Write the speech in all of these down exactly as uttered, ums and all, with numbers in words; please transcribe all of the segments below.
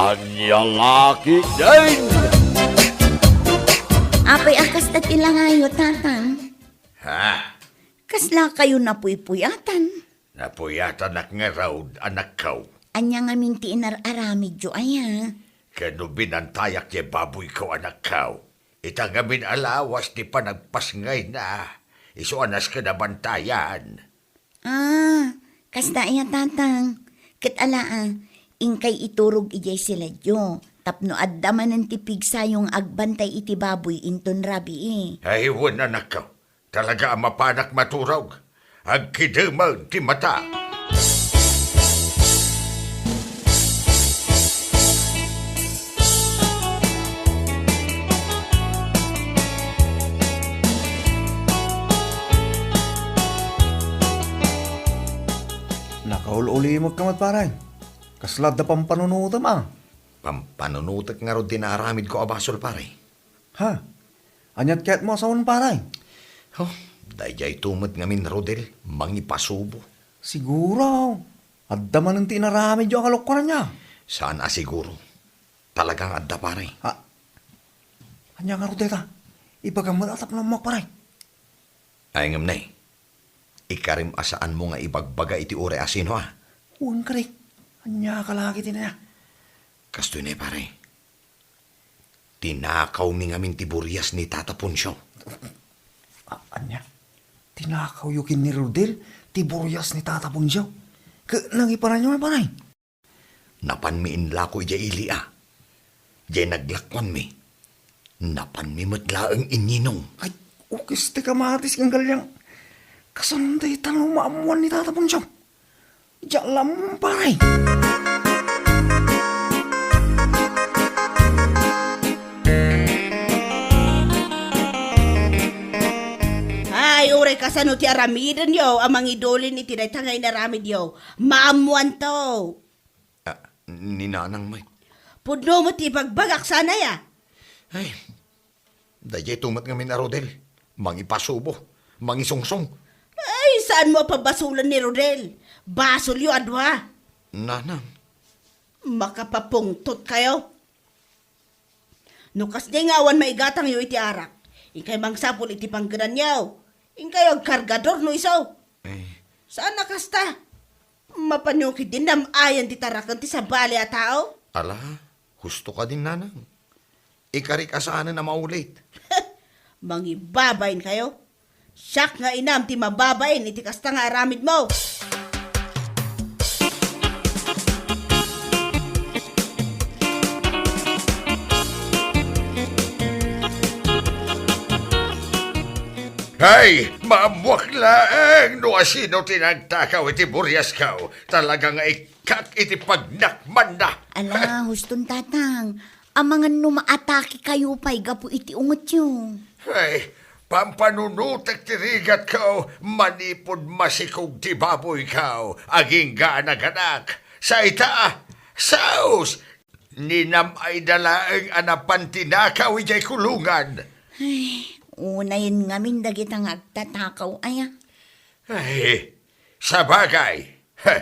Ania la ketdin? Apay a kasta ti langayo, Tatang? Ha? Kasla kayo napuypuyatan? Napuyatanak ngarud, anakko. Ania ngamin ti inar-aramidyo aya? Ket no binantayak ti baboyko, anakko, ita ngamin a lawas ti panagpasngayna, isu a nasken a bantayan. Ah, kasta aya, Tatang. Ket ala, ah, inkay iturog idiay siledyo, tapno adda manen ti pigsayo nga agbantay iti baboy inton rabii. Ay, wen, anakko. Talaga a mapanak maturog. Agkidemen ti mata. Nakaul-ulimekka met, pare. Kasla adda pampanunotem, a? Pampanunotek ngarud ti naaramidko a basol, pare. Ha? Aniat ket mo a sawen, pare? Oh, daydiay to met ngamin, Rodel, mangipasubo. Siguro, adda manen ti inaramidyo a kalokuan aya. Saan a siguro. Talagang adda, pare. Ah, ania ngarud dayta? Ibagam met a tapno ammoak, pare. Ay, ngem ne, ikarim a saanmo nga ibagbaga iti uray a sino a? Wen, kari. Ania ka lagi ti na? Kastoy ne, pare. Tinakawmi ngamin ti burias ni Tata Poncio. A-, ania? Tinakawyo ken ni Rodel ti burias ni Tata Poncio? Ket nangiparanyo, pare? Napanmi inlako idiay ili a. Diay naglakuanmi, napanmi met laeng inninong. Ay, ukis ti kamatis ken galiang. Kasano dayta no maammoan ni Tata Poncio? Diak la ammo, pare. Ay, uray kasano ti aramidenyo a mangidulin iti dayta nga inaramidyo? Maammoanto. Ah, ni Nanang met. Pudno met ti ibagbagak, saan aya? Ay, daydiay to met ngamin a Rodel. Mangipasubo, mangisungsong. Ay, saanmo a pabasolen ni Rodel. Basolyo a dua. Nanang. Makapapungtotkayo. No kasdiay nga awan maigatangyo iti arak, inkay mangsapul iti panggedanyo. Inkayo agkargador no isu. Eh. Saan a kasta? Mapanyo ketdin nam-ayan ti taraken ti sabali a tao? Ala, husto kadin, Nanang. Ikarik a saanen a maulit. Mangibabainkayo. Siak nga inam ti mababain iti kasta nga aramidmo. Hay, maammoak laeng no asino ti nagtakaw iti buriasko. Talaga nga ikkak iti pagnakmanna. Ala, huston, Tatang. Amangan no maatakekayo pay gapu iti ungetyo. Ay, pampanunotek ti rigatko manipud masikog ti baboyko, agingga a naganak. Sa ita, sus! Ninam-ayda laeng a napan tinakaw idiay kulungan. Ay, unayen ngamin dagita nga agtatakaw aya. Ay, sabagay, heh,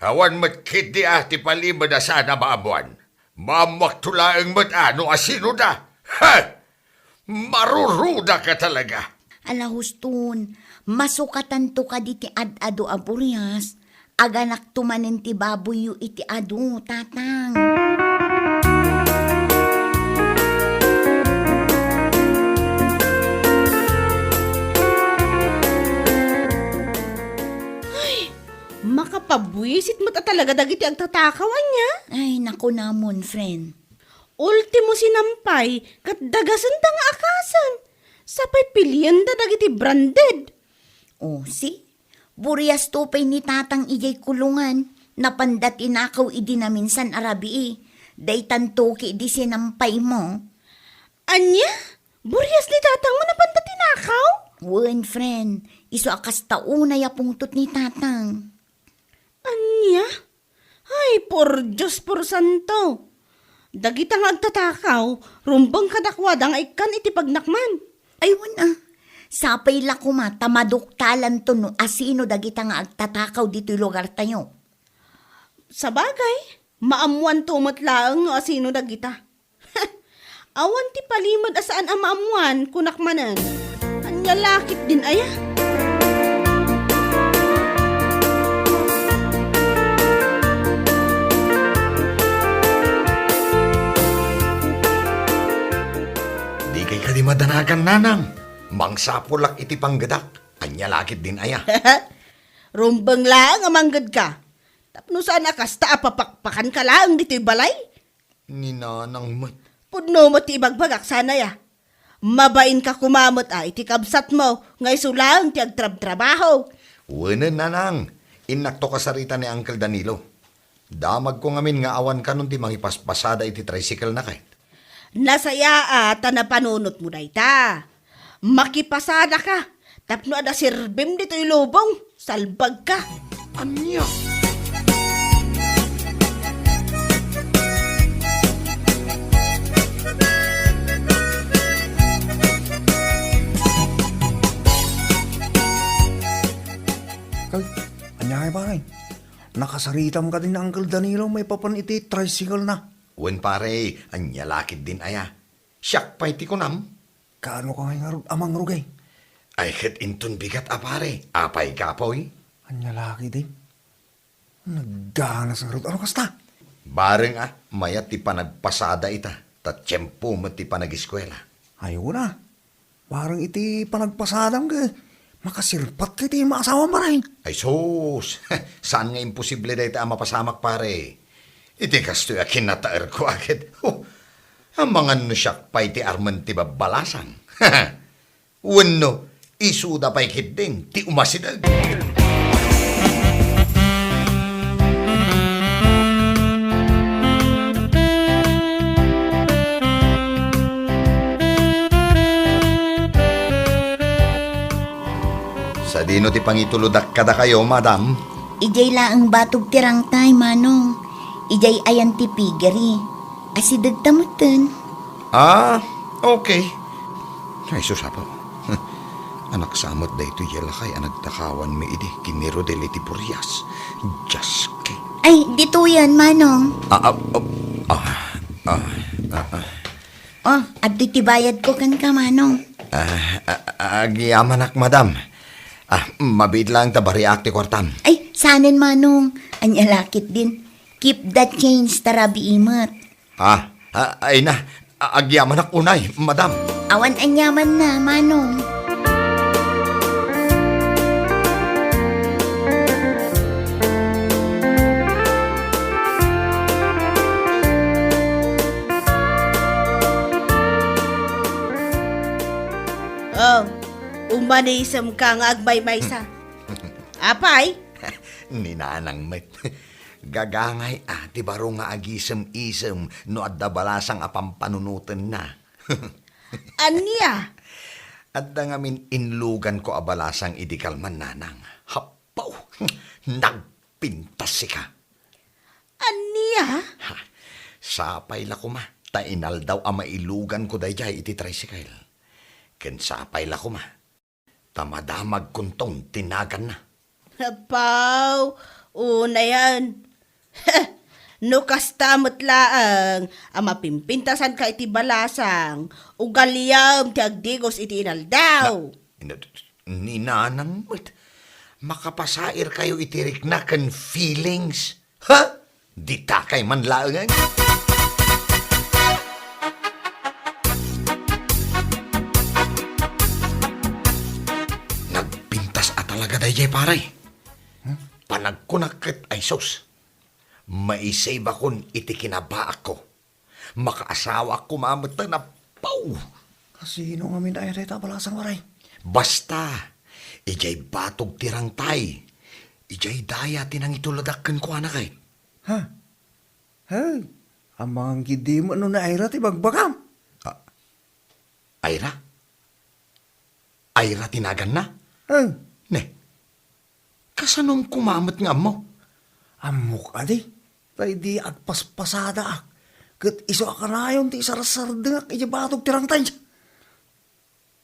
awan met ketdi a ti palimed a saan a maammoan. Maammoakto laeng met a no asinoda. Heh! Marurudaka talaga. Ala huston, masukatanto kadi ti ad-adu a burias, aganakto manen ti baboyyo iti adu, Tatang. Ay, makapabuisit met a talaga dagiti agtatakaw, ania? Ay, nakunamon, friend. Ultimo sinampay, ket dagasenda nga akasen. Sapay pilienda dagiti branded. O, si? Buriasto pay ni Tatang idiay kulungan. Napanda tinakaw idi naminsan a rabii. Daytanto ketdi sinampaymo. Ania? Burias ni Tatangmo napanda tinakaw? Wen, friend. Isu a kasta unay a pungtot ni Tatang. Ania? Ay, por Dios, por santo! Dagita nga agtatakaw, rumbeng kadakuada nga ikkan iti pagnakman. Ay, wen a. Sapay la koma ta maduktalanto no asino dagita nga agtatakaw ditoy lugartayo. Sabagay, Maammoanto met laeng no asino dagita. Awan ti palimed a saan a maammoan, kunak manen. Ania la ketdin aya? Dikay kadi madanagan, Nanang. Mangsapulak iti panggedak. Ania la ketdin aya? Rumbeng laeng a manggedka. Tapno saan a kasta a papakpakanka laeng ditoy balay? Ni Nanang met. Pudno met ti ibagbagak, saan aya? Mabainka koma met a iti kabsatmo nga isu laeng ti agtrabtrabaho. Wen, Nanang, innakto kasarita ni Uncle Danilo. Damagko ngamin nga awan kanon ti mangipaspasada iti tricycle-na ket. Nasayaat ta napanunotmo dayta. Makipasadaka tapno adda serbim ditoy lubong. Salbagka. Ania? Kay, ania, pare? Nakasaritam kadi ni Uncle Danilo maipapan iti tricycle-na? Wen, pare, ania la ketdin aya? Siak pay ti kunam? Kaano ka ngay ngarud a mangrugay? Ay, ket inton bigat a pare, apay, kapoy? Ania la ketdin? Nagganas ngarud, ano kasta? Bareng a, mayat ti panagpasada ita, ta tiempo met ti panagiskuela. Ay, wen a. Bareng iti panagpasadam ket makasirpat ket ti maasawam, pare. Ay sus! Saan nga imposible dayta a mapasamak, pare. Iti kastoy a kinataerko a ket, huh, amangan no siak pay ti armen ti babbalasang. Wenno, isuda pay ketdin ti umasideg. Sadino ti pangitulodak kadakayo, madam? Idiay laeng batog ti rangtay, Manong. Idiay ayan ti piggery. Asidegta metten. Ah, okay. Ay, sus, Apo. Anak sa met daytoy a lakay a nagtakawanmi idi ken ni Rodel iti burias. Dios ket. Ay, ditoyen, Manong. Ah, ah, ah, ah, ah, ah, ah. Oh, adtoy ti bayadko kenka, Manong. Ah, ah, agyamanak, madam. Ah, mabiit laeng ta bariak ti kuartam. Ay, saanen, Manong. Ania la ketdin. Keep the change ta rabii met. Ah, ah, ay na. Ah, agyamanak unay, madam. Awan aniamanna, Manong. Oh, umanisemka nga agmaymaysa. Apay? Ni Nanang met. Gagangay a ti baro nga agisem-isem no adda balasang a pampanunotenna. Ania? Adda ngamin inluganko a balasang idi kalman, Nanang. Happaw! Nagpintas sika. Ania? Ha, sapay la koma ta inaldaw a mailuganko daydiay iti tricycle. Ken sapay la koma ta madamagkonton ti naganna. Apaw, unayen. No kasta met laeng a mapimpintasanka iti balasang, ugaliam ti agdigos iti inaldaw. Na, ina-, ni Nanang met, makapasairkayo iti rikna ken feelings. Ha? Ditakay man laengen. Nagpintas a talaga daydiay, pare. Hmm? Panagkunak ket, ay sus, maisibakon iti kinabaakko. Makaasawaak koma met ta napaw. Kasino ngamin aya dayta a balasang, pare? Basta, idiay batog ti rangtay. Idiay daya ti nangituladak kenkuana ket. Ha? Hey, amangan ketdi met no ni Ira ti bagbagam. Ah, Ira? Ira ti naganna? Hey. Ne, kasanom koma met nga ammo? Ammok adi, ta idi agpaspasadaak, ket isu a kanayon ti isarsardengak idiay batog ti rangtay.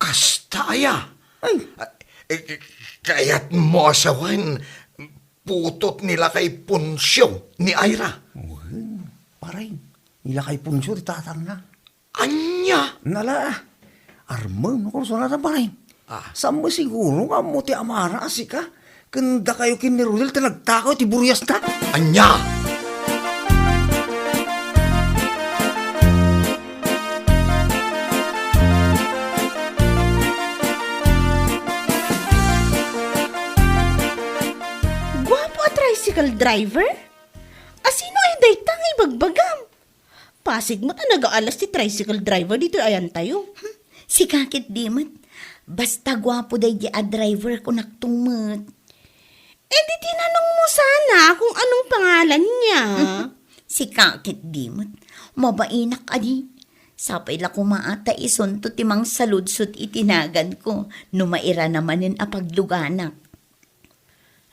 Kasta aya? Ay. Ah, eh, eh, kayatmo a sawen, putot ni lakay Poncio ni Ira. Wen, Pare, ilakay Poncio ti tatangna. Ania? Nala, armem no kursunada, pare. Ah. Saan mo siguro nga ammo ti amana a sika? Ken dakayo ken ni Rodel ta nagtakaw ti buriasna? Ania? Guapo a tricycle driver? Asino ay dayta nga ibagbagam? Pasig met a nagaalas ti tricycle driver ditoy ayantayo. Hmm, sika ketdi met. Basta guapo daydi a driver, kunakto met. Eh, di tinanong mo sana kung anong pangalan niya. Sika ketdi met. Mabainak kadi. Sapay la koma a ta isunto ti mangsaludsod iti naganko no mairana manen a pagluganak.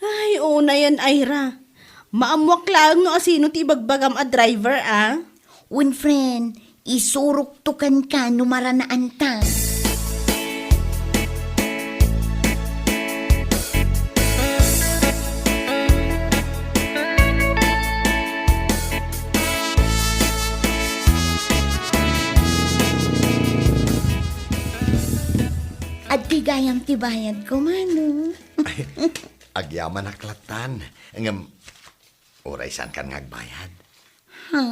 Ay, unayen, Ira. Maammoak laeng no asino ti ibagbagam a driver, a? Wen, friend, isurokto kenka no maranaanta. Adtoy gayam ti bayadko, Manong. Agyamanak lattan. Ngem, uray saankan nga agbayad. Ha?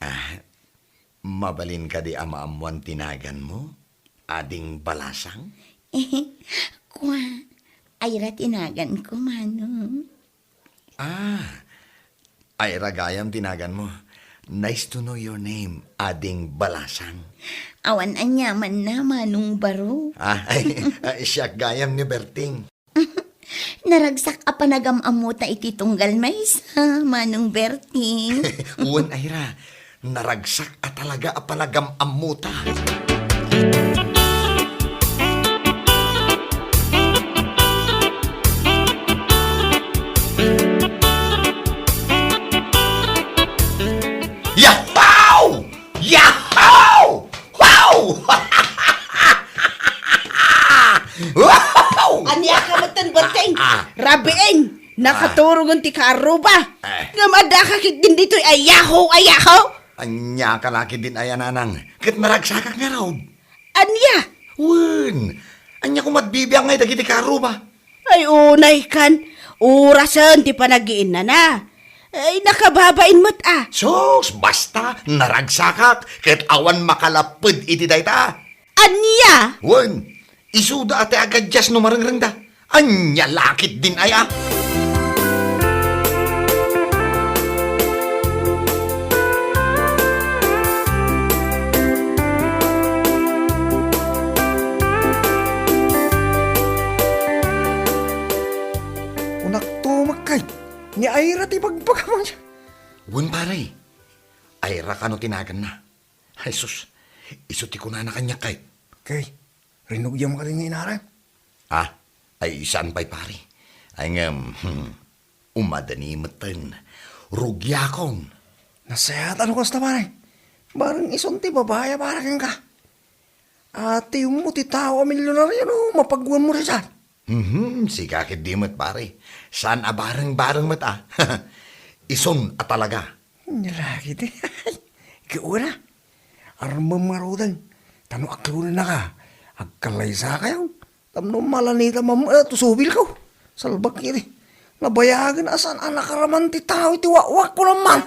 Ah, mabalin kadi a maammoan ti naganmo? Ading Balasang? Kua, Ira ti naganko, Manong. Ah, Ira gayam ti naganmo. Nice to know your name, Ading Balasang. Awan aniamanna, Manong Baro. Ah, ay, ay, siak gayam ni Berting. Naragsak a panagam-ammota iti tunggal maysa, Manong Berting. Wen, Ira, naragsak a talaga a panagam-ammota. Yahoo! Yahoo! Wow! Wow! Ania ka metten, Berting? Ah, ah. Rabiin, ah, nakaturongen ti kaarruba. Eh. Ngem adda ka ketdin ditoy a yahoo, a yahoo? Ania ka la ketdin aya, nanang? Ket naragsakak ngarud. Ania? Wen, ania koma ti bibiangay dagiti kaarruba? Ay, unay kan, orasen ti panagiinnana. Ay, nakababain met a. Sus, basta, naragsakak, ket awan makalapped iti dayta. Ania? Wen, isuda a ti agadias no marengrengda. Ania la ketdin aya? Kunakto met kay, ni Ira ti bagbagam. Wen, pare. Ira kano ti naganna. Ay, sus. Isu ti kunana kaniak kay. Kay, rinugiam kadi nga inarem? Ah, ay, saan pay, pare. Ay, ngem, hmm, umadani metten. Rugiakon. Nasayaat a no kasta, pare. Bareng isun ti babai a para kenka. Atiyemmo ti tao a milionario no mapaguanmo dayta. Mhm, sika ketdi met, pare. Saan a bareng-bareng met a. Isun a talaga. Nia la ketdi. Gaura. Armem ngaruden. Ta no aklonennaka, agkallaysakayon. Tapno malanita mammet, subilko. Salbak iti. Nabayagen a saan a nakaraman ti tao iti wakwak ko naman.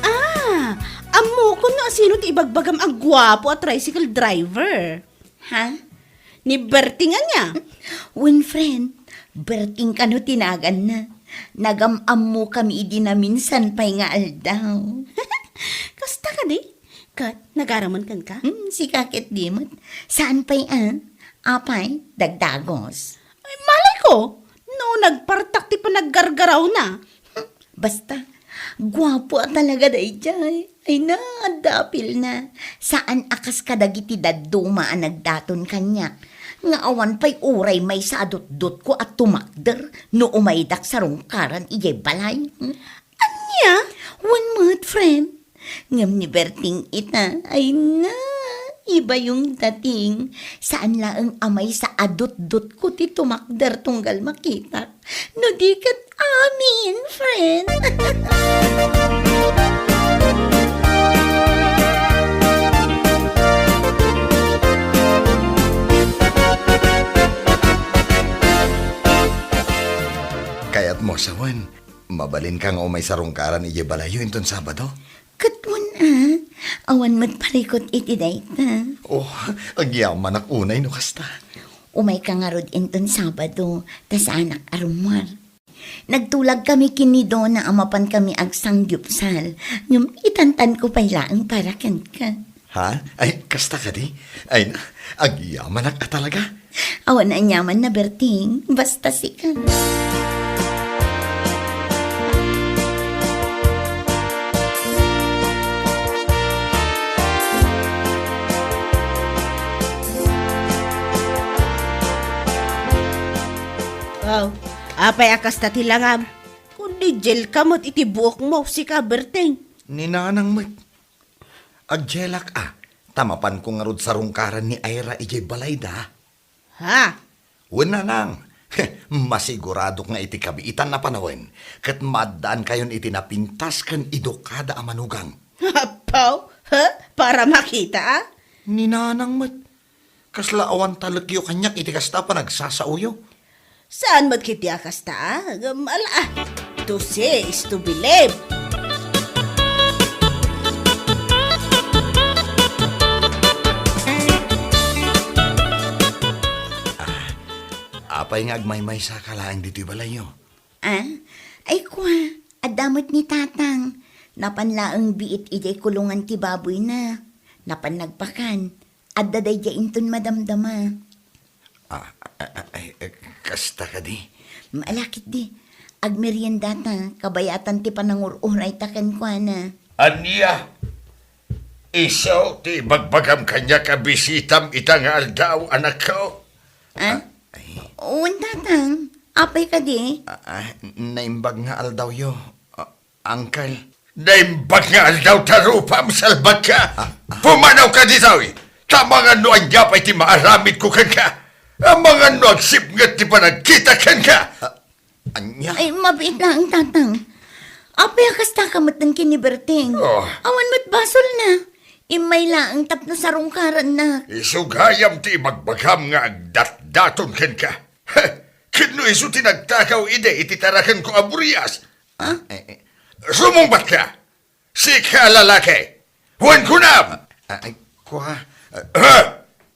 Ah, ammokon no asino ti ibagbagam a guapo a tricycle driver. Ha? Ni Berting ania? Wen, friend, Berting kano ti naganna. Nagam-ammokami idi naminsan pay nga aldaw. Kasta kadi? Ket nagaraman kenka? Hmm, sika ketdi met. Saan pay a? Apay, dagdagos. Ay, malay ko, no nagpartak ti panaggargarawna. Basta, guapo a talaga daydiay. Ay na, adda apilna. Saan a kas kadagiti dadduma a nagdaton kaniak, nga awan pay uray maysa a dutdotko a tumakder no umaydak sarungkaran idiay balay. Hmm? Ania? Wen met, friend. Ngem ni Berting ita, ay na, iba yung dating. Saan laeng a maysa a dutdotko ti tumakder tunggal makitak. No di ket amin, friend. Kayatmo, sawen, mabalinka nga umay sarungkaran idiay balayyo inton Sabado? Ket wen a, awan met parikut iti dayta. Oh, agyamanak unay no kasta. Umayka ngarud inton Sabado, ta saanak a rummuar. Nagtulagkami ken ni Dona a mapankami agsanggiupsal, ngem itantanko pay laeng para kenka. Ha? Ay, kasta kadi? Ay na, agyamanak a talaga. Awan aniaman a Berting, basta sika. Aw, apay a kasta ti langam? Kundi gel ka met iti buokmo, sika, Berting. Ni Nanang met. Aggelak a, ta mapanko ngarud sarungkaran ni Ira idiay balayda. Ha? Wen, Nanang. Masiguradok nga iti kabiitan a panawen, ket maaddaankayon iti napintas ken idukada a manugang. Apaw, ha? Para makita, a? Ni Nanang met. Kasla awan talekyo kaniak iti kasta a panagsasaoyo. Saan met ketdi a kasta, a? Ngem ala, a. To see is to believe. Ah, apay nga agmaymaysa ka laeng ditoy balayyo? Ah, ay kua, adda met ni Tatang. Napan laeng biit idiay kulungan ti baboyna. Napan nagpakan. Adda daydiay inton madamdama. Ah, ah, ah, ay, eh, kasta kadi? Ala ketdi. Agmeriendata, kabayatan ti panangur-urayta kenkuana. Ania? Isu ti ibagbagam kaniak a bisitam ita nga aldaw, anakko? Ah? Ah, ay. Wen, Tatang. Apay kadi? Ah, ah, naimbag nga aldawyo. Ah, Uncle. Naimbag nga aldaw ta rupam, salbagka! Ah, ah. Pumanawka ditoy! Ta amangan no ania pay ti maaramidko kenka! Amangan no agsipnget ti panagkitak kenka! Ah, ania? Ay, mabiit laeng, Tatang. Apay a kastaka metten ken ni Berting? Oh. Awan met basolna. Immay laeng tapno sarungkarannak. Isu gayam ti ibagbagam nga agdatdaton kenka. Heh, ket no isu ti nagtakaw idi iti tarakenko a burias, Ah? Eh, eh. Sumungbatka! Sika a lalaki! Wen kunam! Ah, ay, kua. Ha?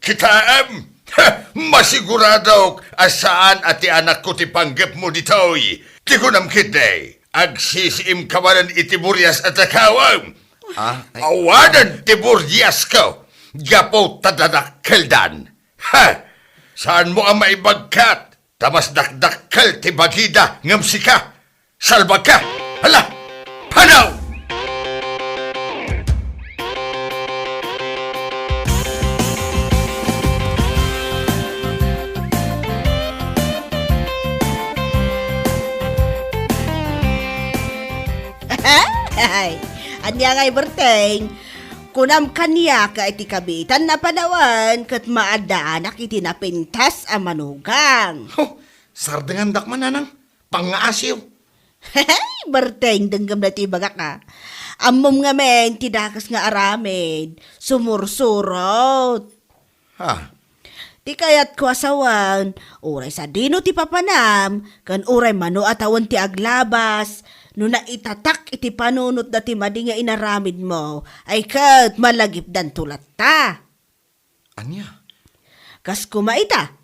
Kitaem? Ha? Masiguradok a saan a ti anakko ti panggepmo ditoy. Ti kunam ketdi, agsisiimka manen iti burias a takawem. Ah, ay. Awanen ti buriasko gapu ta dadakkeldan. Ha? Saanmo a maibagkat? Ta mas dakdakkel ti bagida ngem sika, salbagka! Hala! Panaw! Ay, ania ngay, Berteng? Kunam kaniak nga iti kabiitan a panawen ket maaddaanak iti napintas a manugang. Huh, sardengandak man, Nanang. Pangngaasiw. Hey, Berteng, denggem daytoy ibagak, a. Ammom ngamin ti dakes nga aramid, sumursurot. Ha? Ti kayatko a sawen, uray sadino ti papanam, ken uray mano a tawen ti aglabas, no naitatak iti panunotda ti madi nga inaramidmo, ay ket malagipdanto latta. Ania? Kas koma ita,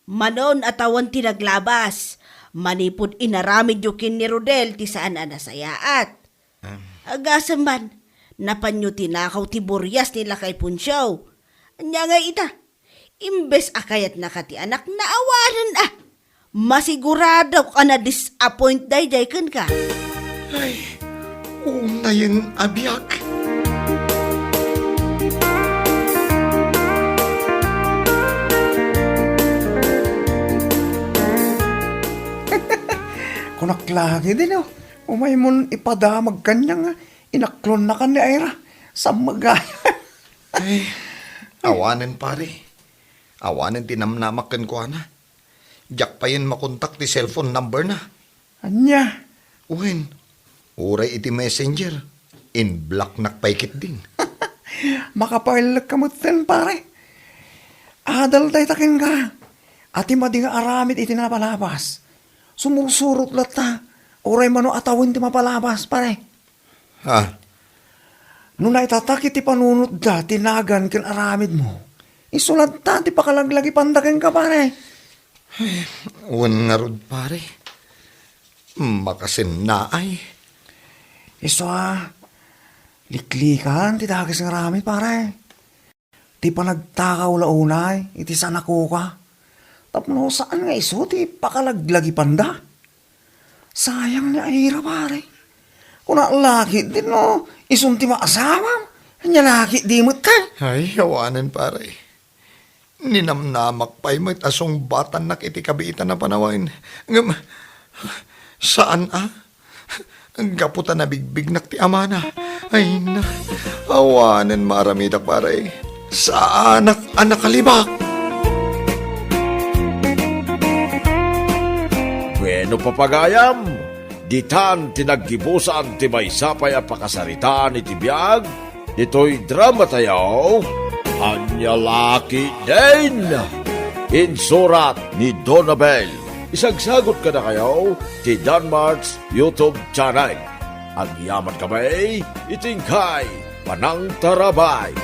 manon a tawen ti naglabas, manipud inaramidyo ken ni Rodel ti saan a nasayaat. Em. Agasem man, napanyo tinakaw ti burias ni Lakay Poncio. Ania ngay ita? Imbes a kayatnaka ti anakna, awanen a. Masiguradok a na-disappoint daydiay kenka. Ay, unayen a biag. Kunak la ketdi no, umaymon ipadamag kaniak nga Inaklonnakan ni Ira. Sammega. Ay, awanen, pare. Awanen ti namnamak kenkuana. Diak payen makontak ti cellphone number na. Ania? Wen, uray iti messenger, in-blocknak pay ketdin. Makapaellek ka metten, pare. Adal dayta kenka. A ti madi nga aramid iti napalabas. Sumursurot latta. Uray mano a tawen ti mapalabas, pare. Ha? No naitatak iti panunotda ti nagan ken aramidmo, isu latta ti pakalaglagipanda kenka, pare. Wen ngarud, pare. Makasennaay. Isu a, liklikan ti dakes nga aramid, pare. Ti panagtakaw la unay iti saan a kuka. Tapno saan nga isu ti pakalaglagipanda. Sayang ni Ira, pare. Kuna laki din no isun ti maasawam. Ania laki di met kay. Ay, awanen, pare. Ninamnamak pay met a sungbatannak iti kabiitan a panawen. Ngem, saan a? Gapu ta nabigbignak ti amana. Ay na, awanen maaramidak, pare. Saanak a nakalibak. Bueno, papagayam, ditan ti naggibusan ti maysa pay a pakasaritaan iti biag ditoy drama tayo, Ania Laki Din. Insurat ni Donabel. Isagsagot kadakayo ti Danmart's YouTube channel. Agyaman kami iti inkay panangtarabay.